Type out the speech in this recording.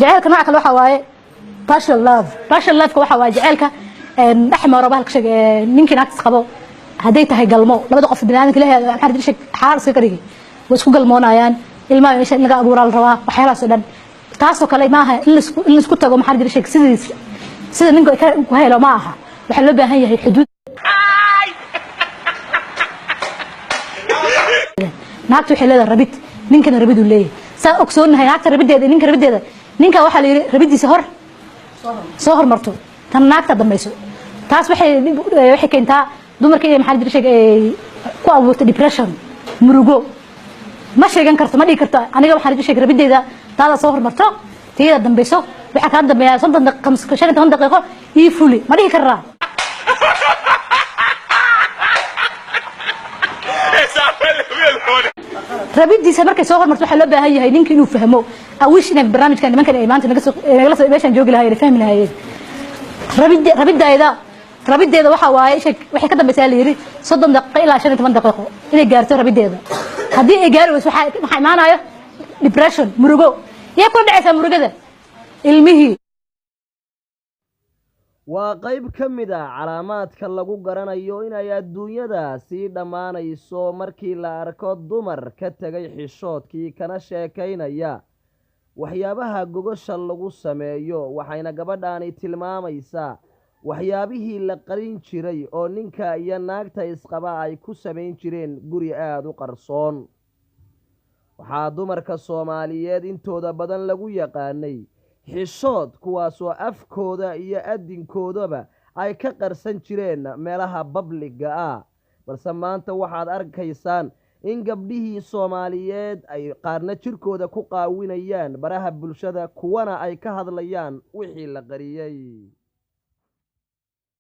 Jaceylka nooca kale waxaa waaye partial love. Partial love waxa waaye jaceylka dhex maro bahalka sheeg ninkii naagtiis qabo. Hadday tahay galmo, labada qof biniaadamka Ilaahay maxaa jira sheeg xaar iska ka dhigay, way isku galmoonayaan, ilmaha meesha in laga abuuraa la rabaa, waxyaalahaas oo dhan. Taasoo kale maaha in laisku tago, maxaa jira sheeg, sidiis sida ninka ku helo ma aha. Waxaa loo baahan yahay xuduud. Naagtu waxay leedahay rabid, ninkana rabiduu leeyahay. Saa ogsoonahay naagta rabiddeeda, ninka rabiddeeda, ninka waxaa la yidhi rabiddiisa hor soo hormarto, tan naagta dambayso. Taas waxay keentaa dumarka inay, maxaa jira sheeg, ay ku abuurto depression, murugo. Ma sheegan karto, ma dhihi karto aniga waxaa jira sheeg rabiddeeda taada soo hormarto, tiyada dambayso, waxaa kaa dambeeya 30 daqiiqo, 15 daqiiqo ii fuli, ma dhihi karaa. Rabiddiisa markay soo hormarto, waxaa loo baahan yahay ninka inuu fahmo. Awish inay barnaamijkan nimankan ay maanta naga soo nagala soo meeshaan joogi lahaayeen, fahmi lahaayeen. Rabidayda rabiddeeda waxa waaye sheeg waxay ka dambaysaa la yidhi 30 daqiiqo ilaa 15 daqiiqo inay gaarto rabiddeeda. Haddii ay gaari weyso, waxaa imaanayo depression, murugo. Yaa kula dhacaysaa murugada? Ilmihii. Waa qayb ka mid a calaamaadka lagu garanayo inay adduunyada sii dhammaanayso markii la arko dumar ka tegay xishoodkii kana sheekaynaya waxyaabaha gogosha lagu sameeyo. Waxayna gabadhaani tilmaamaysaa waxyaabihii la qarin jiray oo ninka iyo naagta isqaba ay ku samayn jireen guri aada u qarsoon. Waxaa dumarka Soomaaliyeed intooda badan lagu yaqaanay xishood, kuwaasoo afkooda iyo adinkoodaba ay ka qarsan jireen meelaha babliga ah, balse maanta waxaad arkaysaan in gabdhihii Soomaaliyeed ay qaarna jirkooda ku qaawinayaan baraha bulshada, kuwana ay ka hadlayaan wixii la qariyey.